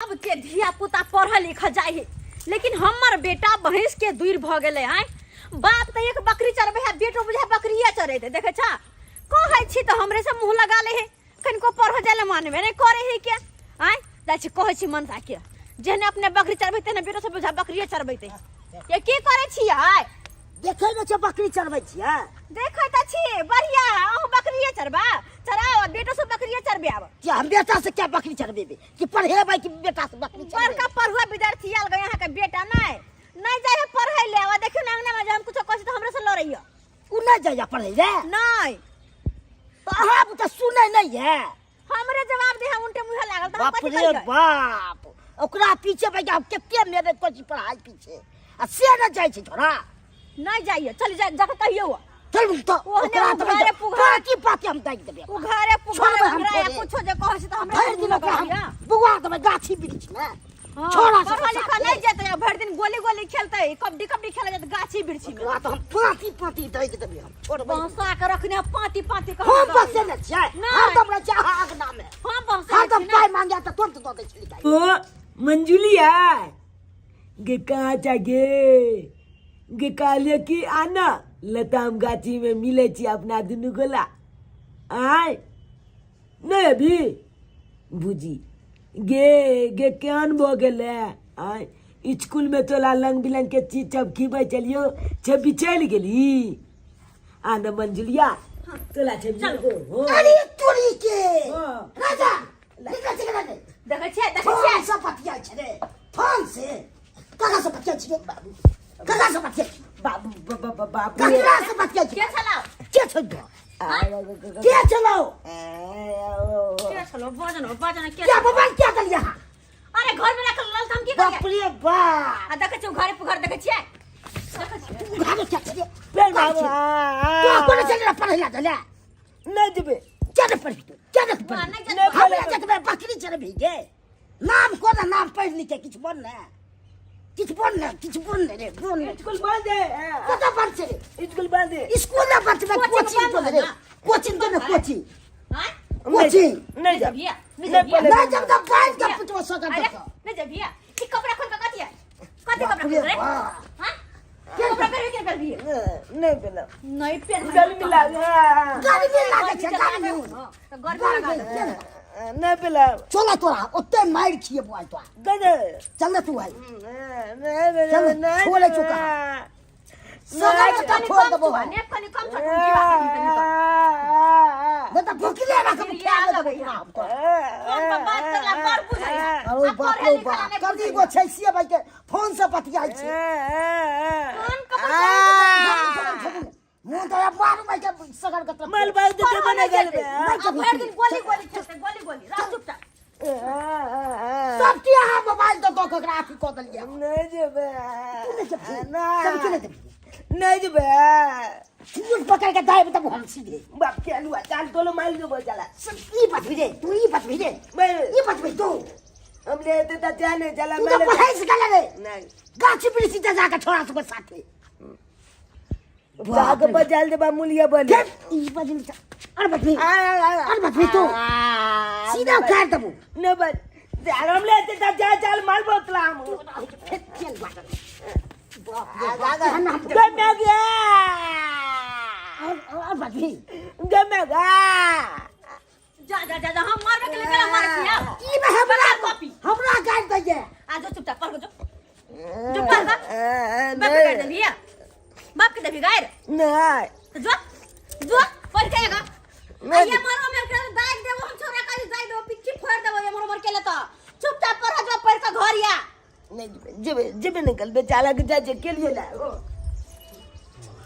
सबके धिया पुता पढ़ल लिखल जाइ है, लेकिन हमर बेटा भैंस के दूर भऽ गेलै। आँय, बाप तऽ एक बकरी चरबै है, बेटो बुझा बकरिए चरेतै। देखै छा, कहै छी तऽ हमरे से मुँह लगा ले है, कनिको पढ़ जाय लए मानबे नहि करे है के। आँय, जाइ छी कहै छी मनसा के, जेहने अपने बकरी चरबै तेहने बेटो सब बुझा बकरिए चरबैते। ये की करै छी आइ? देखै नहि छै बकरी चरबै छियै? देखै तऽ छी, बढ़िया है, अहूँ बकरिए चरबा चराओ आ बेटो सब बकरिए चरबे आब। कि हम बेटा से क्या बकरी चरबेबे? कि पढ़ेबै कि बेटा से बकरी चरबेबै? बड़का पढ़ुआ विद्यार्थी आयल गए अहाँके बेटा, नहि नहि जाइ है पढ़ै ले। आ देखियौ ने, अंगना में जे हम कुछो कहै छी तऽ हमरे से लड़ैया। ओ नहि जाइया पढ़ै ले? नहि। तऽ अहाँ तऽ सुनै नहि है। हमरे जवाब दे, हम उल्टे मुँहे लागल तऽ हम बाप कथी रे करियै? बाप, ओकरा पीछे भैया हम कते मेहनत करै छी पढ़ाई पीछे, आ से नहि जाइ छै छोड़ा। नहि जाइए, चल जा, जाके कहियौ। चल तऽ ओहने ओकरा तऽ उघारे भैया पुघारे- पाती पाती हम दागि देबै। उघारे पुघारे छोड़बै हम हमरा या थोड़े। कुछो जे कहै छै तऽ हमरा भरि दिन ओकरा हम बुआ देबै गाछी वृक्ष मे। हाँ, छोड़ा सब पढ़ल लिखल साथे। नहि जेतै, आ भरि दिन गोली गोली खेलतै, कबड्डी कबड्डी खेलै जेतै गाछी वृक्षी मे। ओकरा तऽ हम पाती पाती दागि देबै, हम छोड़बै। बहसा के रखने पाती पाती के। हम बसे ने छियै। नहि। हरदम रहै छियै अहाँ अगना मे। हम बहसे हरदम पाइ मांगे तऽ तुरंत दऽ दै छली। ओ मंजुलिया गे, कहाँ जा गे? गे कहलिए कि आना लताम गाछी में मिले छी अपना दुनू गोला। आय नहीं अभी बुझी गे। गे केहन भऽ गेलै? आय स्कूल में तोला रंग बिरंग के चीज सब खिबै चलियो छे, बिछैल गेली। आ न मंजुलिया, तोला छे हो। अरे तोरी के। हाँ। राजा निकल चल रे। देखै छियै, देखै छियै। फोन से बतियाइ छै रे, फोन से। कका से बतियाइ छियै बाबू? कका से बतियाइ छियै? बाबू बाबू, ककरा से बतियाइ छियै? के छलाउ? के छौ? के छलौ? के छलौ? बजन बजन, के क्या मोबाइल क्या देलियै अहाँ? अरे घर में रखल लल, हम की करियै? बाप रे बाप। आ देखै छियै घरे पुघर, देखै छियै, देखै छियै। घरे क्या छियै? फेर बाबू तू कोने चल रे पढ़ै ला देले? नहीं देबे। क्या नहीं पढ़ी तू? क्या नहीं बुआ, पढ़ी? नहि जेतै। नहि। हमरा जतबे बकरी चरबी गे, नाम कोना नाम पढ़ि लिख के किछु बन ने, किछु बन ने, किछु बन ने रे, बन ने। स्कूल बंद है। कतऽ बंद छै रे? स्कूल बंद है। स्कूल ना बंद छै, कोचिंग कोचिंग बंद तो रे है ना? कोचिंग तो ने, कोचिंग। आँय? कोचिंग। नहीं नहीं जा। जबिया, नहीं नहीं जबिया। पढ़े। नहीं जब तक बांध के पुटवा सका अरे तक। नहीं जबिया, ई कपड़ा खोल के कथी है? कथी कपड़ा बाप रे खोल रे? बाप। हाँ, कपड़ा पहन के पहनबी? नहीं पहना। नहीं पहन। गर्मी लागे। गर्मी लागे छै, गर्मी। तऽ गर्मी लगा दे। नहीं पहना। चल तोरा ओते मारि छियै बुआइ तोरा। गजे। चल ने तू आई। नहीं। चल, नहीं। छोड़े चुका। सगर के कनि छोड़ कम देबो। छुआ, नेप कनि कम छुआ, की बात है, कनि कम। नहीं तऽ भुखले रखब, ये खा अलग देबो है। तोरा हम तोरा। फोन पर बात करला बड़ बुझैया। अरे आ बाप पढ़े रे लिखला बाप, नहि कभी बुझैया। गो छै से भाई के फोन से बतियाइ छै। फोन कपड़ा पहिन के मुंह तो मारू भाई के सगर के तरफ। मल बाल देते बने गल में। आ भरि दिन गोली गोली खेलतै, गोली गोली। रह चुपचाप। सब की अहाँ मोबाइल दऽ दऽ के ओकरा अथी कऽ देलियै। नहीं जेबे। तू नहि जेबही? सब के नहि जेबही? नहीं जेबे। चूल पकड़ के दाबि देबो हम सीधे। बाप के आलू चाल तोलो माल देबो चला। सब ई बतबी रे तू, ई बतबी रे। मैं ई बतबी तू। हम ले ते ता जाने चला। तू तऽ पढ़ै से गेले रे। नहीं। गाछी वृक्षी जा जाके छोड़ा सबके साथे जाके बजाल देबा मुलिया बने। फिर ई बजली त अरे बतबी, अरे बतबी तू, सीधा उखाड़ देबो। न बस हम ले ते ता जा चल माल बोतला हम। फिर चल बात। बाप रे बाप, हम गमे गया। और बतबी। गमे गया। जा जा जा जा, हम मारबे के लिए मारै छी आब। ई में हमरा कॉपी। हमरा गाड़ि दैये। आ जो चुपचाप पढ़ जो, जो पढ़ गा। बाप के गाड़ि देबही? बाप के देबही गाड़ि? नहीं। तो जो जो पढ़ के आएगा। आ ये मारो मेरे के दाग देबो हम, छोरा का दाग देबो, पिछी फोड़ देबो ये मोर के ले। तो चुपचाप पढ़ जो, पढ़ के घर या। नहीं जेबे, जेबे निकल बे चाला के जा जे के लिए ला।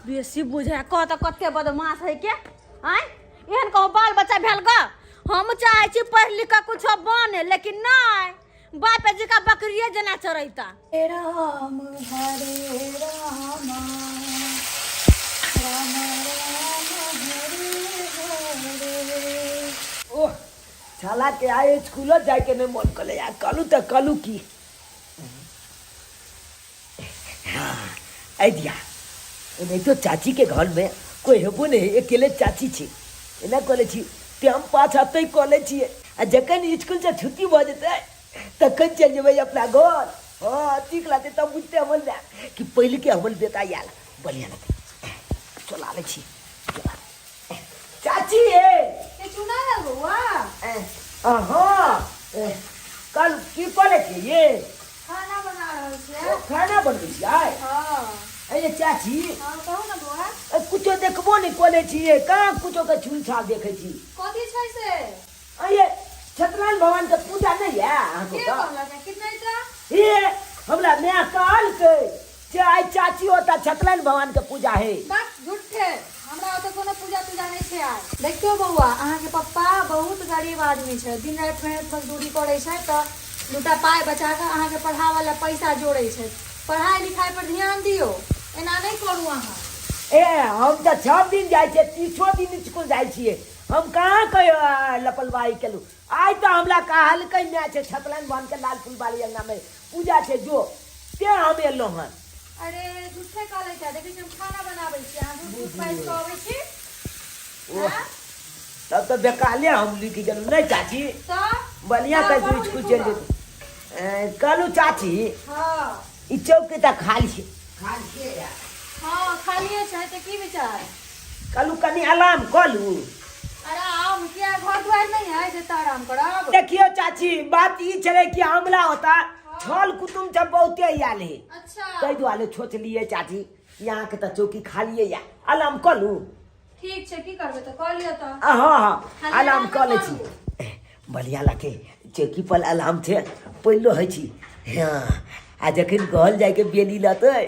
बेसी बुझे कह तऽ कते बदमाश है के। आँय, एहन कहूँ बाल बच्चा भेल ग? हम चाहै छी पढ़ि लिख कऽ कुछो बने, लेकिन नहि, बाप जी का बकरिए जेना चरैता। राम हरे राम राम राम हरे हरे। ओह छाला के आए स्कूलो जाए के नहीं मन कले यार। कलू तो कलू की हाँ ऐ दिया नहीं तो चाची के घर में कोई हेबो नहीं, अकेले चाची छी। एना कले छी टाइम पास हतै कले छियै, आ जखन स्कूल से छुट्टी भऽ जेतै तखन चलि जेबै अपना घर। हँ, ठीक लगतै तब बुझतै हमर माय कि पहिलके हमर बेटा आयल। बढ़िआँ लगतै। चला लै छी, चला। चाची हे। ए चुना लाल बौआ। हँ, कल की करै छियै ये? खाना बना रहल छियै। खाना बनबै छियै? हँ। अरे चाची। हँ, कहू ने बौआ। कुछो देखबो नहि करै छियै, कहाँ कुछो के छुलछाल देखै छी। कथी छै से? अरे सत्यनारायण भगवान के पूजा नहीं है अहाँके? के कहलक है? कि नहीं तऽ? हे, हमरा माय कहलकै जे आइ चाची ओतऽ सत्यनारायण भगवान के पूजा है। बस झूठे, हमरा ओतऽ कोनो पूजा तूजा नहि छै आइ। देखियौ बौआ, अहाँके पप्पा बहुत गरीब आदमी छै, दिन राति मेहनत मजदूरी करै छै तऽ दूटा पाइ बचा कऽ अहाँके पढ़ाबऽ लए पैसा जोड़ै छै। पढ़ाइ लिखाइ पर ध्यान दियौ, एना नहि करू अहाँ। ए, हम तऽ 6 दिन जाइ छियै, 30 दिन स्कूल जाइ छियै, हम कहाँ कहियो लापरवाही केलहुँ? आइ तऽ हमरा कहलकै माय छै सत्यनारायण भगवान के लाल फुलबाड़ी अंगना में पूजा छै, जो ते हम एलहुँ हन। अरे झूठे कहलै छै, देखै छी हम खाना बनाबै छी, अहाँ झूठ झूठ बाजि कऽ अबै छी। ओह, तब तऽ बेकाले हम लिख गेलहुँ नहि चाची? तऽ बढ़िआँ जाउ, कहि पढ़ू स्कूल लिखू चलि गऽ। जेतै। कहलहुँ चाची। हँ। ई चौकी तऽ खाली छै, खाली छै। हँ, खालिए छै तऽ की विचार? कहलहुँ कनि आराम कऽ लू। आराम किया? घर दुआरि नहि है जे तऽ आराम करब? देखियौ चाची, बात ई छलै कि हमरा ओतऽ छल कुटुम सब बहुते आयल है। अच्छा। ताहि दुआरे सोचलियै चाची कि अहाँके तऽ चौकी खालिए या, आराम कऽ लू। ठीक छै, की करबै तऽ कऽ लिअ तऽ। हँ हँ। खाली आराम आरामे कऽ लै करू। छी। बढ़िआँ लगतै, चौकी पर आराम छै पड़लो होइ छी। हँ, आ जखन घर जाइके बेली रहतै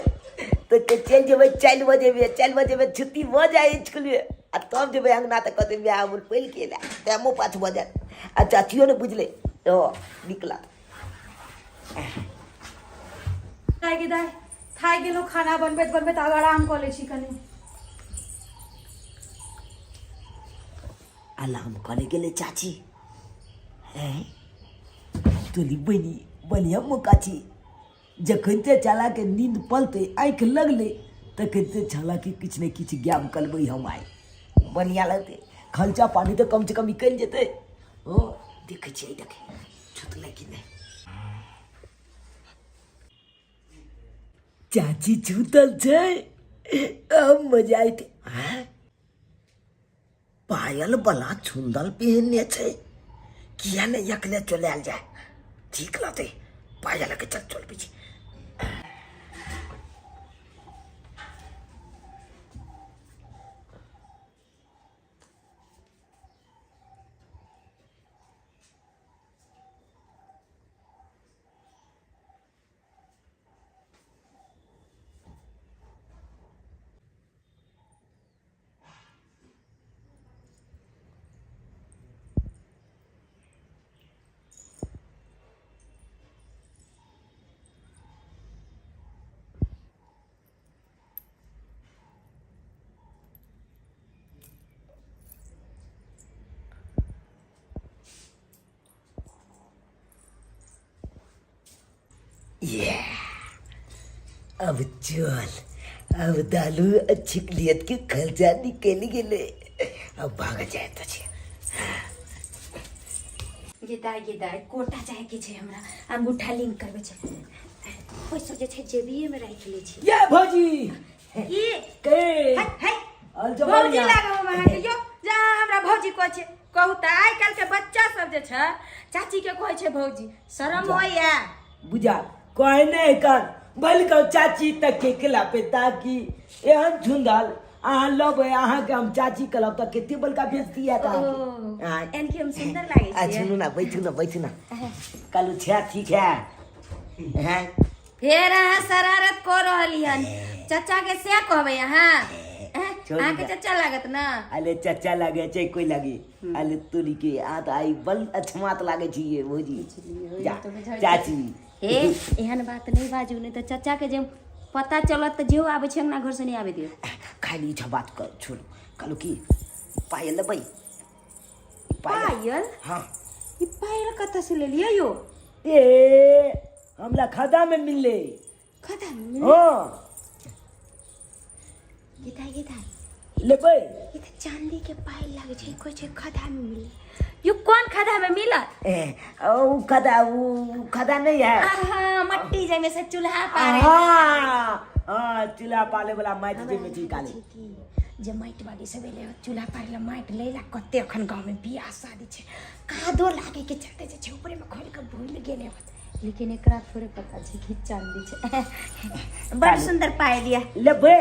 तऽ चलि जेबै 4 बजेमे, 4 बजेमे छुट्टी भऽ जाइ इसकुलमे आ तब जेबै अङ्गना तऽ कहतै माय हमर पढ़ि के एलै, टाइमो पास भऽ जायत आ चाचियो ने बुझलै। ओ नीक लागत। दाय गे दाय, थाकि गेलहुँ खाना बनबैत बनबैत, आब आराम कऽ लै छी कनि। आराम करे गेलै चाची। हैं तोली बनी, बढ़िआँ मौका छी। जखन ते छालाके नींद पलतै, आँखि लगलै, तखन ते छालाके किछु ने किछु गायब करबै हम आइ। बढ़िआँ लगतै, खर्चा पानी तऽ कमसँ कम निकलि जेतै। ओ देखै छियै, देखै छुटलै कि नहि। चाची छूतल छै, अब मजा अयतै। आँय, पायल बला छुंदल पहिनने छै, किया ने एकले चलायल जाय? ठीक लगतै पायल के। चल चलबै छी। ये अब चल, अब दालू छिकलियत के खर्चा निकल गेले, अब भाग जाए तो छे। गे दाइ, गे दाइ, कोटा जायके छै हमरा, अंगूठा लिंक करबै छै। पैसो जे छै जेबिए मे राखि लै छी। ये भौजी। की? के? है है। और जो भौजी बढ़िया। लागब हम अहाँके यौ, जे अहाँ हमरा भौजी कहै छियै। कहू तऽ, आइ काल्हि के बच्चा सब जे छै चाची के कहै छै भौजी, शरम होइया? बुझा कहै नहि कर बल कहो चाची तक के केला पे ताकि एहन छुंदल अहाँ लबै, अहाँके हम चाची कहलब तऽ कते बड़का बेइज्जती हैत अहाँके। ओ, आँय। एहन कि हम सुन्दर लागै आ छियै? सुनू ना, बैठू ना, बैठू ना। कहलू छै ठीक है हैं? फेर अहाँ शरारत कऽ रहली हन चचा के, से कहबै अहाँ? एँ, छोड़ू अहाँके ना। चचा लागत ना? अरे चचा लागे छै कोई लागे, अरे तोरी के आ तऽ आई बल अछमात लागे छी ये भौजी। जा चाची। हे, एहन बात नहि बाजू, नहि तऽ चचा के जे पता चलत तऽ जेहो आबै छै अंगना घर से नहि आबै दियौ। खाली ई बात कर छोड़ू। कहलू की पायल लेबै? पायल? हाँ। ई पायल कतऽ से लेलियै यौ? ए, हमरा खदा में मिलले। खदा में मिलले? हाँ। गे दाइ, गे दाइ। लेबै? ई तऽ चांदी के पायल लागै छै, कहै छै खदा में मिलले। यो कोन खदा में मिलत? ए, उ खदा, उ खदा नहीं है। आहा, मट्टी जामे से चूल्हा पारे। हाँ हाँ, चूल्हा पाले वाला माटि जाहिमे छै काले। की जे माटि बाली सब एलै, चूल्हा पारे ला माटि लै ला, कते अखन गाँव में बियाह शादी छै, कादो लागे के चलते जे छै ऊपरे में खोलि के भूलि गेलै होत। लेकिन एकरा थोड़े पता छै कि चांदी छै। बड़ सुंदर पायल यऽ। लेबै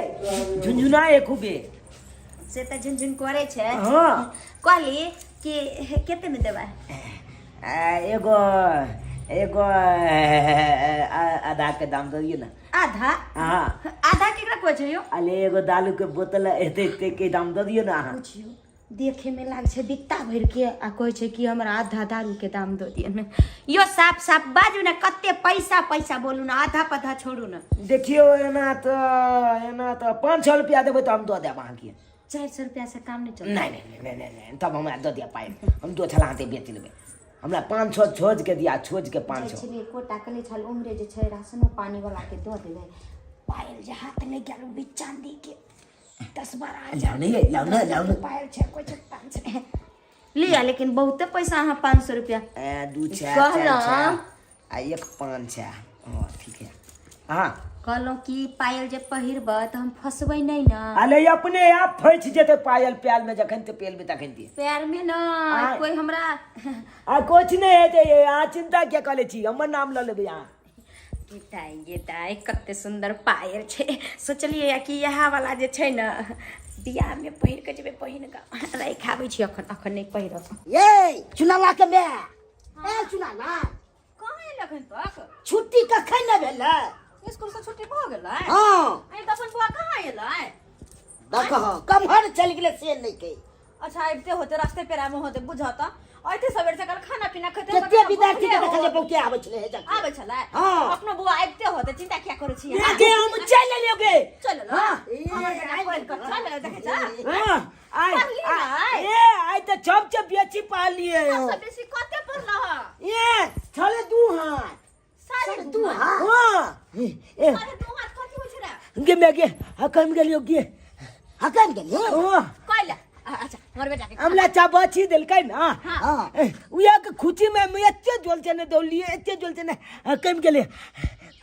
झुनझुना एक खूबे। से तऽ झुनझुन करै छै। हाँ। कहली कि कते में देबै? आ, एगो एगो आधा के दाम दऽ दियौ ने। आधा? हाँ। आधा केकरा कहै छै यौ? अले एगो दालू के बोतल एते एते के दाम दऽ दियौ ने अहाँ। बुझियौ देखे में लाग छै बित्ता भरि के आ कहै छै कि हमरा आधा दारू के दाम दऽ दिअ ने। यो साफ साफ बाजू ने, कते पैसा पैसा बोलू ने, आधा पधा छोड़ू ने। देखियौ एना तऽ 500 रुपया देबै तऽ हम दऽ देब अहाँके। 400 रुपया से काम नहीं चलतै। नहीं नहीं नहीं नहीं नहीं, तब हमरा दऽ दिअ पाइ, हम दोसर हाथे बेच लेबै। हमरा 500 छोज के दिया, छोज के 500। छलै कोटा कले छल उम्हरे जे छै राशनो पानी वाला के दऽ देबै। पायल जे हाथ लागि गेल ओ भी चांदी के 10-12 हजार। लाउ ने ये, लाउ ने, लाउ ने। पायल छै कोइ छै 500 लिया, लेकिन बहुते पैसा अहाँ 500 रुपया। ए, दू छः, कहलहुँ। चारि छः, आ एक पाँच छः। हाँ ठीक है। हाँ। कहलहुँ कि पायल जे पहिरबै तऽ हम फसबै नहि ने? अरे अपने आप फंसि जेतै पायल प्याल में, जखन ते पेलबै तखन ते। पैर में न। आय। कोई हमरा आ कुछ नहि हेतै, अहाँ चिंता किया कऽ लै छी, हमर नाम लऽ लेबै अहाँ। गे दाइ, गे दाइ, कते सुन्दर पायल छै। सोचलियै कि इएह वाला जे छै ने बियाह में पहिर के जेबै, बहिन गाँव राखि आबै छी, अखन अखन नहि पहिरब। ये चुनाला के माय, ए चुनाला। कहाँ एलै अखन तक? छुट्टी कखन ने भेलै? स्कूल से छुट्टी भऽ गेलै? हाँ। अरे तऽ अपन बौआ कहाँ एलै? देखह कम्हर चलि गेलै से नहि कहि। अच्छा आबिते होते, रास्ते पेरा में होते, बुझऽ तऽ ऐते सवेर से कल खाना पीना खेते। कते विद्यार्थी के देखलियै बहुते आबै छलै हे जगह। आबै छलै? हाँ। अपनो बौआ आबिते होते, चिंता किया करै छी? गे हम चलि एलियौ गे। चल एलौ? हाँ। हमर बेटा पढ़ि कऽ चल एलौ, देखै छऽ? हाँ, आइ पढ़ली आइ- नै? ए आइ तऽ सब से बेसी पालिए। सबसँ बेसी कते पढ़लह? ए छले दू हाथ। साढ़े दू हाथ? हाँ। ए, ए, साढ़े दू हाथ कथी होइ छै रे? गे मैं गे हकम गेलियो गे। हकम गेलियो? हाँ। कैला अच्छा हमर बेटा के हमला चाबाची देलकै ना। हाँ। ए, उया के खुची में हम एते जोल से ने दौड़लिए, एते जोल से ने हकम गेलिए।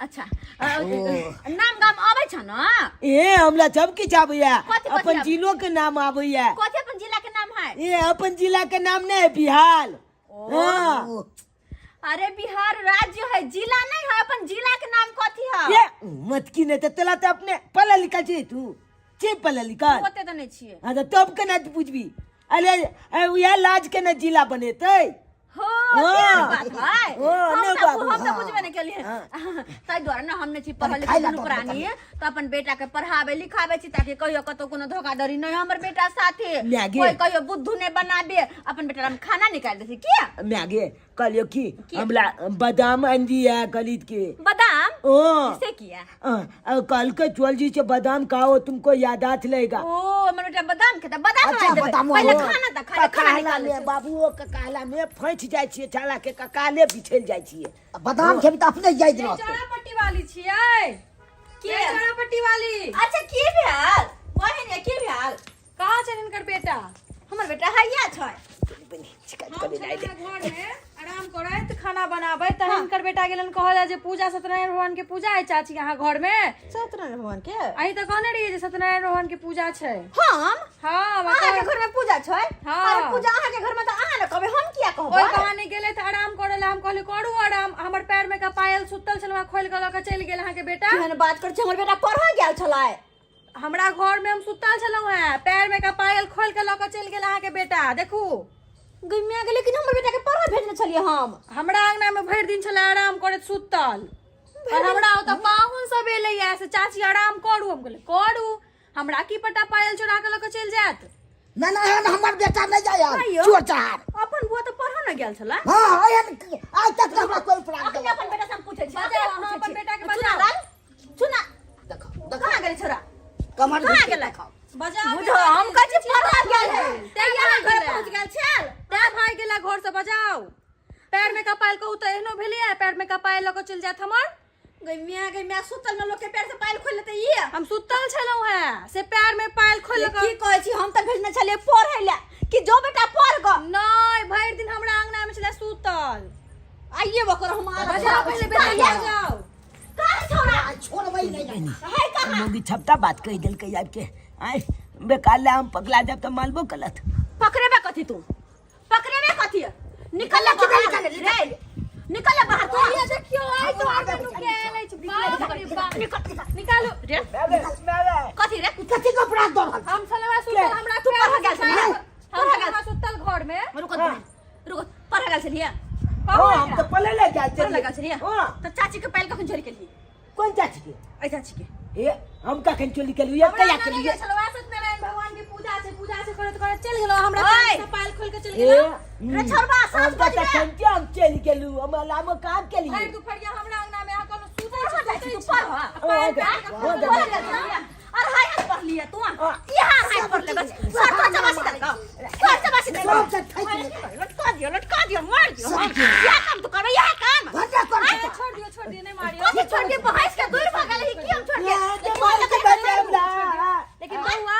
अच्छा नाम गाम आबै छ न? ए हमला सब किछु आबैया। कथी कथी अपन आबै? जिलो के नाम आबैया। कथी अपन जिला के नाम है? ए अपन जिला के नाम नहीं है बिहार। हाँ। अरे बिहार राज्य है, जिला नहीं है। अपन जिला के नाम कथी है? ये मत की नहीं तो तोला तो अपने पढ़ल लिखल छी तू छी पढ़ल लिखल? ओते तऽ नहि छियै। हाँ तो तब केना बुझबी? अरे ए, उएह लाज के ने जिला बनेतै। हो। हाँ। तेहन बात है। हाँ, हम नहि तऽ बाबू, हम तऽ हाँ। बुझबे नहि केलियै। ताहि दुआरे ने हम नहि छी पढ़ल खाइ लिखल ला दुनू दऽ प्राणी, तऽ अपन बेटा के पढ़ाबे लिखाबे छी ताकि कहियो कतौ कोनो धोखाधड़ी नहि हमर बेटा साथे माय गे। कोई कहियो बुद्धू नहि बनाबे। अपन बेटा हम खाना निकालि दै छी किया? माय गे, कहलियौ कि हमरा बादाम आनि दिया खरीद के। बादाम? ओ। से किया? कहलकै चल जी से बादाम खाओ, तुमको यादाश्त रहेगा। ओ हमर बेटा बादाम खेता? बादाम अच्छा, आनि देबै। बादाम पहिले ओ। खाना तऽ खा ले, खाना ककाला निकाल में बाबूओ ककाला में फंसि जाइ छियै, छाला के ककाले बिछैल जाइ छियै। बादाम खेबी तऽ अपने याद रहतौ। चौड़ा पट्टी वाली छियै? के? चौड़ा पट्टी वाली। अच्छा की भेल बहिन, ये की भेल? कहाँ छनि हिनकर बेटा? हमर बेटा हैया छै। शिकायत हम करे छलहुँ जाइ। हँ घर में आराम करैत खाना बनाबैत तऽ हिनकर बेटा गेलन कहल जे पूजा सत्यनारायण भगवान के पूजा है चाची अहाँ घर में। सत्यनारायण भगवान के? अहीं तऽ कहने रहियै जे सत्यनारायण भगवान के पूजा छै। हम? हाँ। अहाँ के घर में पूजा छै? हाँ। अरे पूजा अहाँ के घर में तऽ अहाँ ने कहबै, हम किया ओहि कहबै? बहाने गेलै तऽ आराम करे ला, हम कहलियै करू आराम। हमर पैर में का पायल सुतल छल, खोलि कऽ लऽ कऽ चलि गेल अहाँके बेटा। केहन बात करै छै, हमर बेटा पढ़ऽ गेल छलै। हमरा घर में हम सुतल छलहुँ हेँ, पैर में का पायल खोलि कऽ लऽ कऽ चलि गेल अहाँके बेटा, देखू। गैमिया गेलै, लेकिन हमर बेटा के पढ़ऽ भेजने छलियै हम। हमरा अंगना में भरि दिन छलै आराम करैत सुतल, और हमरा ओतऽ पाहुन सब एलैया से चाची आराम करू, हम कहलियै करू, हमरा की पता पायल चोरा कऽ लऽ कऽ चलि जायत। ना ना, एहन हमर बेटा नहि जाय आइयो। चोर चहार। अपन बुआ तऽ पढ़ऽ ने गेल छलै। हाँ, एहन आइ तक हमरा कोई अपराध अखने केलक। अपन बेटा से हम पूछै छी। बजाउ, अखने अहाँ पूछै अपन छी। बेटा के चुना बजाउ। लाल, चुना। देखो देखो। कहाँ गेलै छोरा? कमर कहाँ घुसि गेलै? देखो। बजाउ। बुझो हम कहै छी पढ़ऽ गेल है, तैं तैं अहाँ भागि घर गेलै। पहुँच गेल छल। तैं भागि गेला घर से। बजाउ, पैर में का पायल कहू तऽ एहनो भेलैया, पैर में का पायल लऽ कऽ चलि जायत हमर। गै मियाँ, गै मियाँ, सुतल में लोक के पैर से पायल खोलि लेतै ई? हम सुतल छलहुँ हेँ से पैर में पायल खोलि की कहै छी, हम तऽ भेजने छलियै पढ़ै लए। कि जो बेटा पढ़ ग नहि भरि दिन हमरा अंगना में छलै सुतल आइए बकर हम आ बजाओ पहिले बेटा बजाओ कहाँ छोड़ा छोड़बै नहीं है कहाँ मौगी छपटा बात कहि देलकै आबि के आय बेकार ले हम पगला जाब तऽ मालबो गलत पकड़ेबे कथी तू पकड़ेबे कथी निकल ले बाहर रे निकल ले बाहर तू ये देखियो आइ तो आर दुनू के आयल अछि बाप रे बाप निकल निकल निकालू रे कथी रे कथी के अपराध दऽ रहल हम छलहुँ सुतल हमरा तू पढ़ गेल छलियै? हम पढ़ गेल छलहुँ सुतल घर में रुको रुको पढ़ गेल छलियै कहू हाँ, हम एकरा। तऽ पढ़े ले गेल पढ़ गेल छलियै हाँ तऽ चाची के पायल कखन चोरी केलियै कोन चाची के एहि चाची के ए हम कखन चोरी केलियै हमरा कहिया अंगना केलियै गेल छलहुँ सत्यनारायण भगवान के पूजा छै पूजा छै करैत करैत चलि गेलहुँ हमरा ओए! पैर से पायल खोलि के चलि ए गेलहुँ रे छोड़बा हम साँझ तऽ बज तखन के हम चलि गेलहुँ हम अलामो काम केलियै भरि दुपहरिया हमरा अंगना में अहाँ कहलहुँ सुतै पढ़ छी जाइ छी सुतै तू छी पढ़ आ पायल हाँ, पहन हाँ, के पढ़ गेल छलियै अढ़ाई हाथ पढ़ लियै तू यहाँ हाथ पढ़ लेबै सर तो चबासी देलकौ सर चबासी देलकौ सब के ठकि लेलकै। लटका दियो लटका दियो मार दियो हम इएह काम तू करबै इएह काम घरटा कर ए, छोड़ दियौ छोड़ दियौ नहि मारियौ कथी छोड़ के भैंस के दूर भऽ गेल की हम छोड़ के ए, मार के बचाब ना। लेकिन बौआ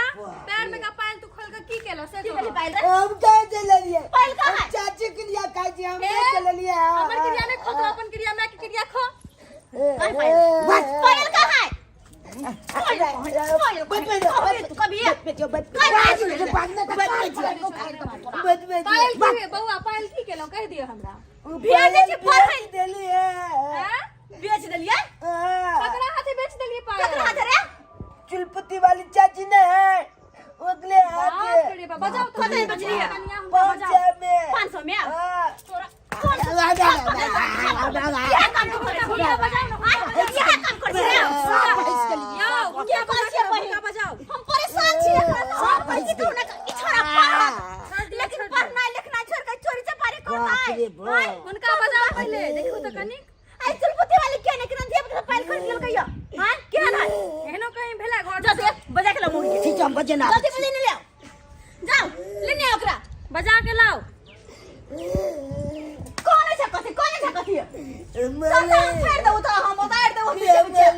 पैर में का पायल तू खोल के की केलौ से की कहू कहली पायल रे हम कहे चललियै पायल कहाँ है? हम चाची के लिए खाइ छी हम ए, नहीं चललियै हमर क्रिया नहि खो तो अपन क्रिया मैं के क्रिया खो कहाँ पायल बस पायल कहाँ है पायल पायल कभी तू कभी पायल की बौआ पायल की केलौ कहि दियौ हमरा भेजै छी पढ़ै देलियै हैं? बेच देलियै ककरा हाथे बेच देलियै पायल ककरा हाथ रे चुलपुती वाली चाची ने है ओकले बाप हाथे रे बाप, बजाओ तो कतै बेचलियै? कनिया हुनका पाँच बजाओ सौ में 500 में हाँ। तोरा कौन इएह काम तू करै छी हुनका बजाओ ने हुनका बजाओ। इएह काम करै छी रे यौ के कहै छियै बहिन हुनका बजाओ हम परेशान छी एकरा से हम कहै छी कहू ना ई छोरा पढ़त लेकिन पढ़नाइ लिखनाइ छोड़ के चोरी चपारी बाप रे करनाइ बाप। हुनका बजाओ पहिले देखू तऽ कनिक आई चुलपुती वाली के ने किरण धिया पुता पायल खरीद लेलकै यो हां केहन है एहनो कहीं भेला घर जा दे बजा के लाओ मुड़ी के ठीक छै हम बजेना जल्दी बजे ने ले आओ जाओ लेने आओ ओकरा बजा के लाओ कौन है कथी कौन है कथी सब हम फेर देबो तो हम उतार देबो पीछे पीछे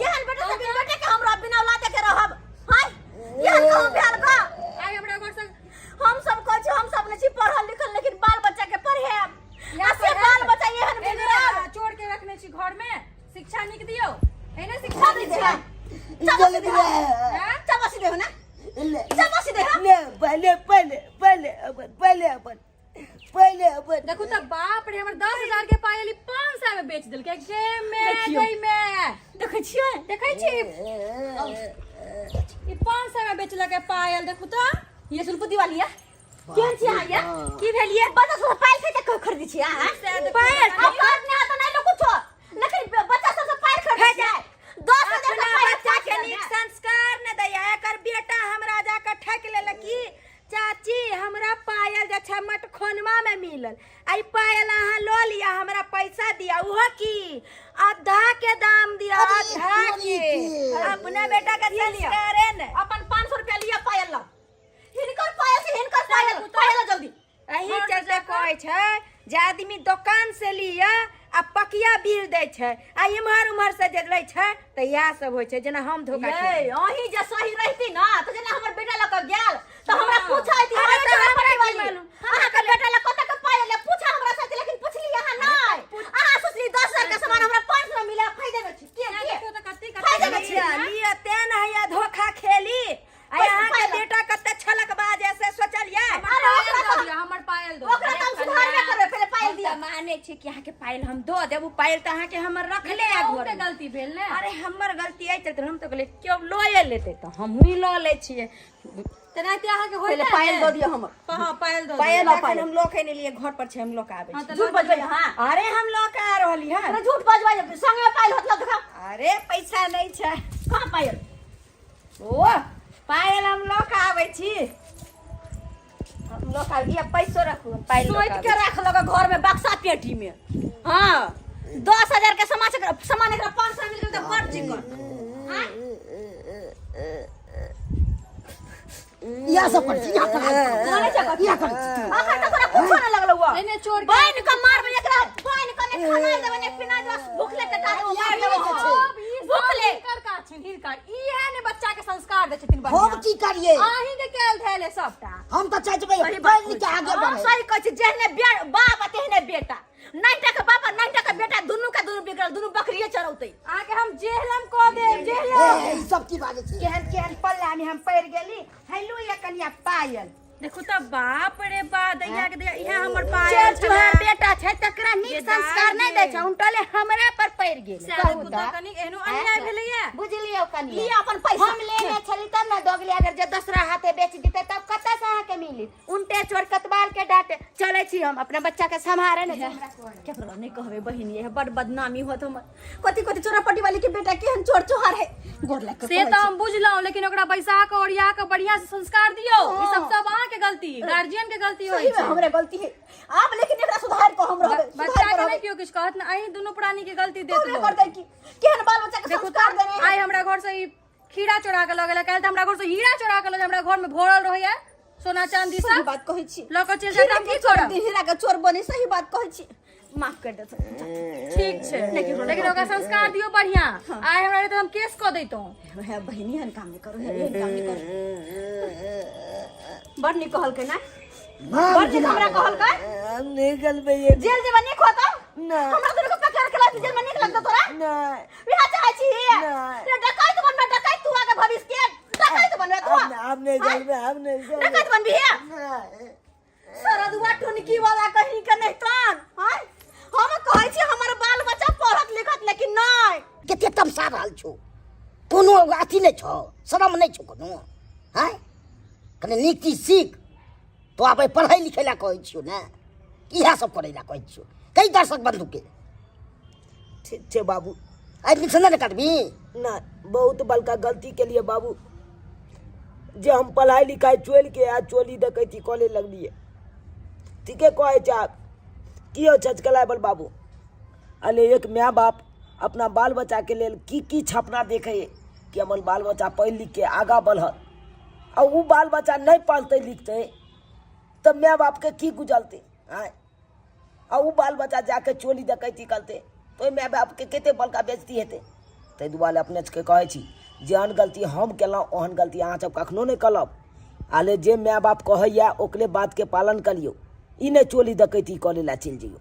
यहन बेटा से बिन बेटे के हमरा बिना औलाद के रहब हाय यहन कहूं भेल का आइ हमरा घर से हम सब कहै छी हम सब नहि छी पढ़ल लिखल लेकिन बाल बच्चा के पढ़ेब आ से बाल बच्चा एहन बिगड़ल चोर के रखने छी घर में शिक्षा नीक दियौ एने शिक्षा दै छै चबसी देहो चबसी देहो ना चबसी देहो ले पहले पहले पहले अपन पहले अपन पहले अपन देखू तऽ बाप रे हमर 10,000 के पायल 500 में बेच देलकै गे में देखियौ। गई में देखै छियै देखै छी ई 500 में बेचलकै पायल देखू तऽ ये सुनपुती वाली है केहन छी अहाँ ये की भेल ये बच्चा सब पायल छै तऽ खरीदै छी अहाँ पायल अब बात नहि आता नहि लोग कुछो लेकिन बच्चा सब से पायल खरीदै छै 10,000 के अपना पायल बच्चा के नीक संस्कार न दैया एकर बेटा हमरा जाके ठकि लेलक की चाची हमरा पायल जे छै मटखोनमा में मिलल आ ई पायल अहाँ लऽ लिअ हमरा पैसा दिअ ओहो की आधा के दाम दिअ अरे आधा तोरी के के। अपना बेटा के संस्कारे ने अपन 500 रुपया लिया पायल ला हिनकर पायल से हिनकर पायल पायल ला जल्दी एही चलते कहै छै जे आदमी दोकान से लिअ आ पकिया बीर दै छै आ इम्हर उम्हर से जे लै छै तऽ इएह सब होइ छै जेना हम धोखा ये खेलियै। अहीं जे सही रहती ना तऽ जेना हमर बेटा लऽ कऽ गेल तऽ हमरा पूछैत अरे तऽ हमरा की वाली मालूम? अहाँके बेटा लऽ कतऽ के पायल ले पूछा हमरा साथ लेकिन पुछली अहाँ नहि अहाँ सोचली 10,000 के सामान हमरा 500 मिले फायदे में छी के के देखियौ तऽ कते फायदे में छी लिअ लिअ तें ने हैया धोखा खेली आ पैसा अहाँके पायल। बेटा कते छलक बाज से सोचलियै अरे ओकरा दऽ दिअ हमर पायल दऽ ओकरा तऽ हम सुधारबे करबै पहिले पायल हम दिअ तऽ मानै छी कि अहाँके पायल हम दऽ देब ओ पायल तऽ अहाँके हमर रखले आ अहूँके घरमे गलती भेल ने अरे हमर गलती एहि चलते हम तऽ कहलियै केओ लए लेतै तऽ हमहूँ लऽ लै छियै तेनाहिते अहाँके होइत पहिले पायल दऽ दिअ हमर हँ पायल दऽ दिअ पायल लऽ एखन पायल। हम लऽ के नहि लिए घर पर छै हम लऽ के आबै हँ छी तऽ झूठ लऽ बजबै अहाँ अरे हम लऽ के आ रहली हन अरे झूठ बजबै संगे पायल होत लग देखा अरे पैसा नहि छै कहाँ पायल ओ पायल हम लऽ के आबै छी हम लऽ के आबै पैसो रखू हम पायल लऽ सोचि के के राख लग घर में बक्सा पेटी में हाँ 10,000 के सामान सामान एकरा 500 मिल गेल तऽ बड़ चिकन आँय? इएह सब करै छी इएह पढ़ाइ बोलै छै कथी? इएह करै छी अखन तक तोरा कुछो नहि लगलौ हँ। एने चोर के- बान्हि कऽ मारबै एकरा बान्हि कऽ नहि खाना देबै नहि पीना देबै भूखले टटा देबै मारि देबै सब ई सब भूखले हिनकर काज छनि हिनकर इएह ने बच्चा के संस्कार दै छथिन हम बढ़िया की करिए अहीं के कैल धैल है सबटा हम तऽ चाहै छियै सही बात पढ़ि लिख के आगे हम बढ़े सही कहै छी जेहने बाप आ तेहने बेटा 9 के बाप आ 9 के बेटा दुनू के दुनू बिगड़ल दुनू बकरिए चरौतै अहाँके हम जेहलम कऽ देब जेहलम ए, ई सब की बाजै छी केहन केहन पल्ला में हम पड़ गेली हेलो ये कनिया पायल देखू तऽ बाप रे बा दैया के दैया इएह हमर पायल चोर छलै चुहार बेटा छै तकरा नीक ये संस्कार दाइ नहि दै गे। छै उनटले हमरा पर पड़ि गेल सएह कहू देखू तऽ तऽ कनिक एहनो अन्याय भेलैया बुझलियौ कनिया लिअ अपन पैसा हम लेने छली तब ने दोगली अगर जे दोसरा हाथे बेच दिते तब कतऽ से अहाँके मिली उनटे चोर कतबाल के डांटे चलै छी हम अपना बच्चा के सम्हारे ने केकरो नहि कहबै बहिन ये बड़ बदनामी होत हमर कथी कथी चोरापट्टी वाली के बेटा केहन चोर चोहार है गोर लाग के से तऽ हम बुझलहुँ लेकिन ओकरा बैसा कऽ ओरिया कऽ बढ़िया से संस्कार दियौ ई सब सब अहाँके गलती गार्जियन के गलती सही होइ में छै हमरे गलती है आब लेकिन एकरा सुधार को हम रहबै बच्चा सुधार के के नहि केओ किछु कहत ने अहीं दुनू प्राणी के गलती देत रहबै लोक। करतै की केहन बाल बच्चा के देखू संस्कार तऽ देने आइ हमरा घर से ई खीरा चोरा के लऽ गेलै काल्हि तऽ हमरा घर से हीरा चोरा के लऽ गेलै हमरा घर में भरल रहैया सोना चांदी सही सब बात कहै छी लऽ कऽ चलि जायत हम हीरा की के चोर करब दिन हीरा के चोर बने सही बात कहै छी माफ कर देत ठीक छै लेकिन ओकरा संस्कार दियौ बढ़िया आइ हमरा तऽ हम केस कऽ दैतहुँ हे बहिनी एहन काम नहि करू हे एहन काम नहि करू बड़ नीक कहलकै ना नाम बड़ नीक गिना हमरा कहलकै हम नहीं गलबे ये जेल जेबा नीक होतौ ना। हमरा दुनू के पकड़ के लाके जेल में नीक लगतौ तोरा नहीं इहा चाहै छी नहीं। रे डकैत बनबे डकैत तू आगे भविष्य के डकैत बनबे तू हम हम नहीं गलबे हम नहीं गलबे डकैत बनबी हे नहीं सरदुआ टुनकी वाला कहीं के नहीं तन आय हम कहै छी हमर बाल बच्चा पढ़त लिखत लेकिन नहीं कते तमसा रहल छौ कोनो अथी नहि छौ शरम नहि छौ कोनो आँय कने नीक चीज सीख तो आब पढ़ै लिखै लए कहै छियौ ने इएह सब करै लए कहै छियौ कई दर्शक बंधुके ठीक छै बाबू आइ दिनसँ नहि ने करबी ना बहुत बड़का गलती के लिए बाबू जे हम पढ़ाई लिखाई छोड़ि के आ चोली डकैती कऽ लगलियै ठीके कहै छै आब की हो छचकलाइ बाबू अले एक माय बाप अपना बाल बच्चाके लेल की की छपना देखै कि हमर बाल बच्चा पढ़ि लिखके आगाँ बढ़त आ ओ बाल बच्चा नहि पढ़तै लिखतै तऽ माय बापके की गुजरतै आँय आ ओ बाल बच्चा जाके चोरी डकैती करतै तऽ ओहि माय बापके कते बड़का बेइज्जती हेतै ताहि दुआरे अपने सबके कहै छी जेहन गलती हम केलहुँ ओहन गलती अहाँ सब कखनो नहि करब आले जे माय बाप कहैया ओकरे बातके पालन करियौ ई नहि चोरी डकैती करै लए चलि जइयौ।